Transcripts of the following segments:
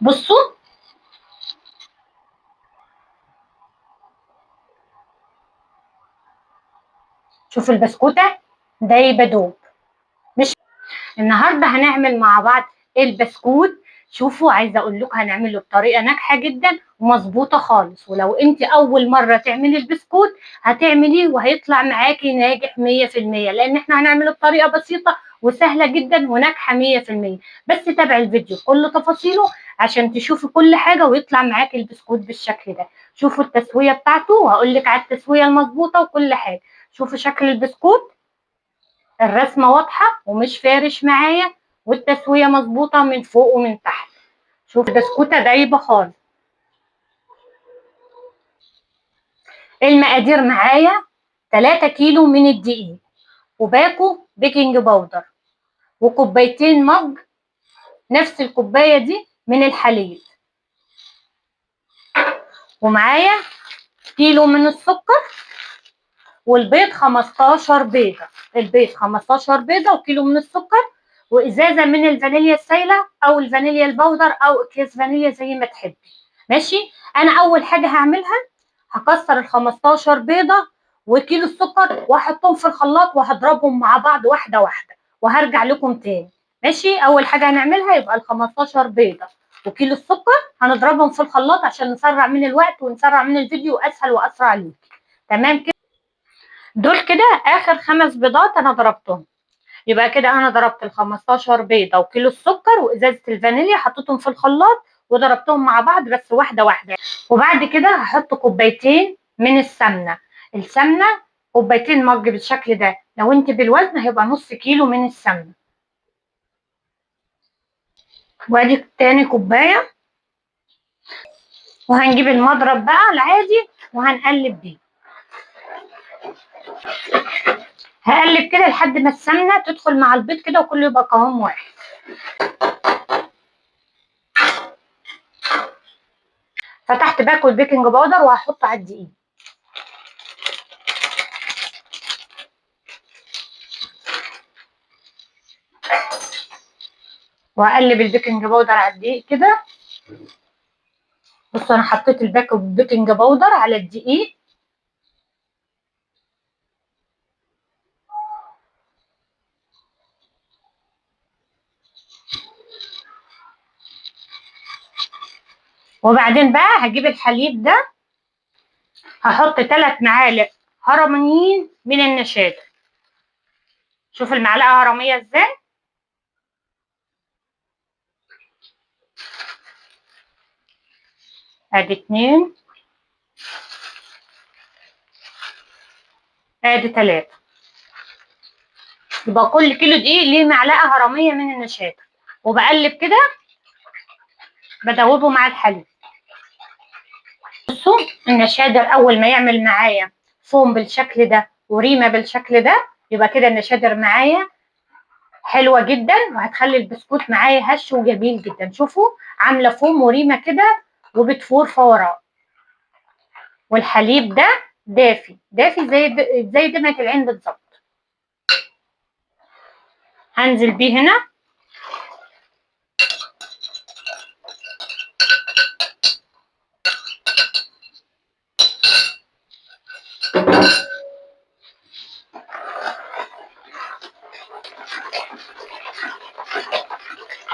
بصوا شوفوا البسكوته دايبه دوب. مش النهارده هنعمل مع بعض البسكوت. شوفوا عايزه اقول لكم هنعمله بطريقة ناجحة جدا ومظبوطه خالص، ولو انت اول مرة تعملي البسكوت هتعمليه وهيطلع معاكي ناجح 100%، لان احنا هنعمله بطريقة بسيطة وسهلة جدا وناجحة 100%. بس تابعي الفيديو كل تفاصيله عشان تشوفي كل حاجة ويطلع معاكي البسكوت بالشكل ده. شوفوا التسوية بتاعته وهقول لك على التسوية المظبوطه وكل حاجة. شوفوا شكل البسكوت، الرسمة واضحة ومش فارش معايا، والتسويه مظبوطة من فوق ومن تحت. شوف البسكوته دايبه خالص. المقادير معايا 3 كيلو من الدقيق، وباكو baking powder، وكوبايتين مج نفس الكوباية دي من الحليب، ومعايا كيلو من السكر، والبيض 15 بيضة، البيض 15 بيضة وكيلو من السكر، وازازه من الفانيليا السايله او الفانيليا ال powder او اكياس فانيليا زي ما تحبي. ماشي. انا اول حاجة هعملها هكسر ال 15 بيضة وكيلو السكر واحطهم في الخلاط وهضربهم مع بعض واحدة واحدة، وهرجع لكم تاني. ماشي. اول حاجة هنعملها يبقى ال 15 بيضة وكيلو السكر هنضربهم في الخلاط عشان نسرع من الوقت ونسرع من الفيديو اسهل واسرع ليك. تمام كده. دول كده اخر 5 بيضات انا ضربتهم. يبقى كده انا ضربت ال 15 بيضة وكيلو السكر وازازه الفانيليا، حطيتهم في الخلاط وضربتهم مع بعض بس واحدة واحدة. وبعد كده هحط كوبايتين من السمنة. السمنة كوبايتين مج بالشكل ده، لو انت بالوزن هيبقى نص كيلو من السمنة. وادي تاني كوباية. وهنجيب المضرب بقى العادي وهنقلب بيه. هقلب كده لحد ما السمنة تدخل مع البيض كده وكله يبقى قوام واحد. فتحت باكو ال baking powder وهحطه على الدقيق. وهقلب ال baking powder على الدقيق كده. بصوا انا حطيت الباكو baking powder على الدقيق. وبعدين بقى هجيب الحليب ده، هحط 3 معالق هرميين من النشادر. شوف المعلقة هرميه ازاي. ادي 2، ادي 3. يبقى كل كيلو دقيق ليه معلقه هرميه من النشادر. وبقلب كده بدوبه مع الحليب. بصوا النشادر اول ما يعمل معايا فوم بالشكل ده وريمه بالشكل ده، يبقى كده النشادر معايا حلوة جدا، وهتخلي البسكوت معايا هش وجميل جدا. شوفوا عامله فوم وريمه كده وبتفور فوران. والحليب ده دافي دافي زي دمعه العين بالظبط. هنزل بيه هنا.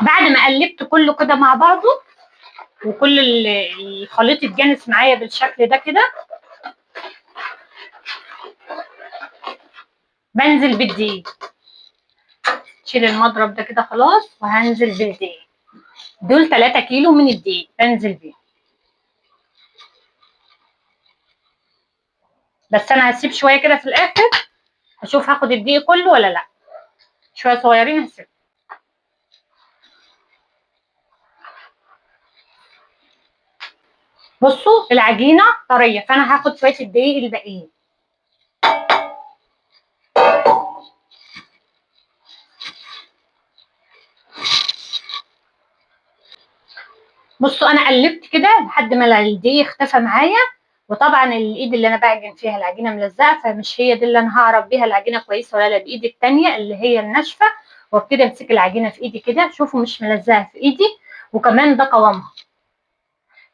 بعد ما قلبت كله كده مع بعضه وكل الخليط اتجانس معايا بالشكل ده كده، بنزل بالدقيق. شيل المضرب ده كده خلاص، وهنزل بالدقيق. دول 3 كيلو من الدقيق بنزل بيه. بس انا هسيب شوية كده في الاخر، هشوف هاخد الدقيق كله ولا لا. شوية صغيرين هسيب. بصوا العجينة طرية، فانا هاخد شوية الدقيق الباقيين. بصوا انا قلبت كده لحد ما الدقيق اختفى معايا، وطبعا الايد اللي انا بعجن فيها العجينة ملزقه، فمش هي دي اللي انا هعرف بيها العجينة كويسة ولا لا، بايدي الثانية اللي هي الناشفه. وابتدي امسك العجينة في ايدي كده، شوفوا مش ملزقه في ايدي، وكمان ده قوامها.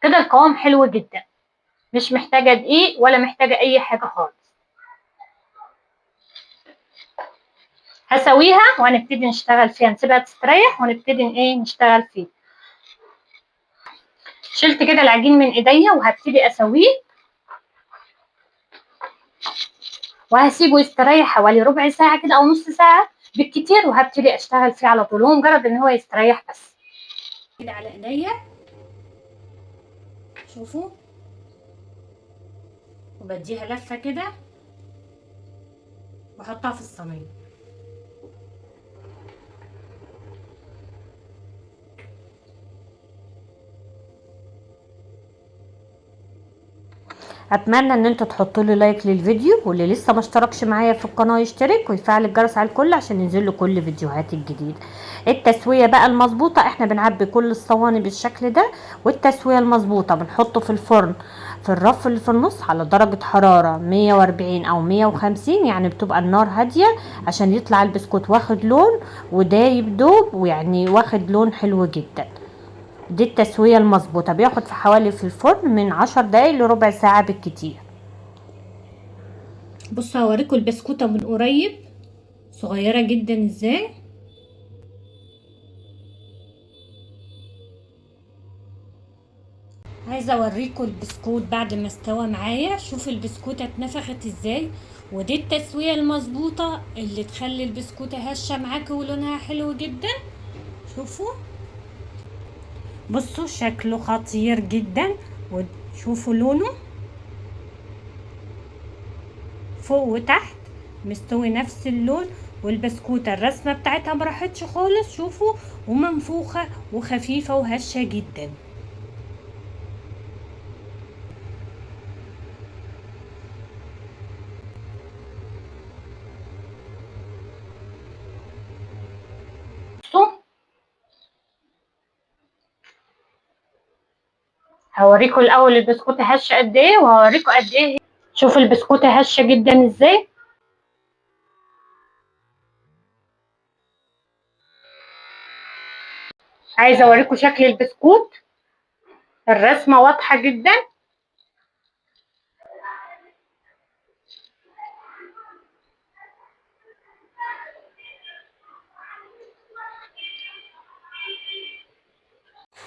كده القوام حلو جدا، مش محتاجة دقيق ولا محتاجة اي حاجة خالص. هسويها وهنبتدي نشتغل فيها، نسيبها تستريح ونبتدي ايه نشتغل فيها. شلت كده العجين من ايديا وهبتدي اسويه، وهسيبه يستريح حوالي ربع ساعة كده او نص ساعة بالكتير، وهبتدي اشتغل فيه على طول. هو مجرد ان هو يستريح بس كده على ايديا. شوفوا، وبديها لفة كده واحطها في الصينية. اتمنى ان انتوا تحطوا لي لايك للفيديو، واللي لسه ما اشتركش معايا في القناة يشترك ويفعل الجرس على الكل عشان ينزل له كل فيديوهاتي الجديدة. التسوية بقى المظبوطه، احنا بنعبي كل الصواني بالشكل ده، والتسويه المظبوطه بنحطه في الفرن في الرف اللي في النص على درجه حرارة 140 او 150، يعني بتبقى النار هادية عشان يطلع البسكوت واخد لون ودايب دوب، ويعني واخد لون حلو جدا. دي التسوية المظبوطة، بياخد في حوالي في الفرن من 10 دقايق لربع ساعة بالكتير. بصوا هوريكم البسكوتة من قريب، صغيرة جدا ازاي. عايزة اوريكم البسكوت بعد ما استوى معايا. شوفوا البسكوتة اتنفخت ازاي، ودي التسوية المظبوطة اللي تخلي البسكوتة هشة معاكي ولونها حلو جدا. شوفوا، بصوا شكله خطير جدا، وشوفوا لونه فوق وتحت مستوي نفس اللون، والبسكوتة الرسمة بتاعتها ما راحتش خالص. شوفوا، ومنفوخة وخفيفة وهشة جدا. هوريكم الاول البسكوته هشه قد ايه، وهوريكم قد ايه. شوفوا البسكوته هشه جدا ازاي. عايزه اوريكم شكل البسكوت، الرسمة واضحة جدا.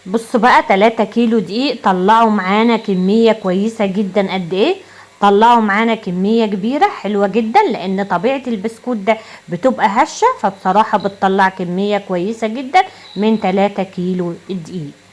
بصوا بقى 3 كيلو دقيق طلعوا معانا كمية كويسة جدا. قد ايه طلعوا معانا؟ كمية كبيرة حلوة جدا، لان طبيعة البسكوت ده بتبقى هشة، فبصراحة بتطلع كمية كويسة جدا من 3 كيلو دقيق.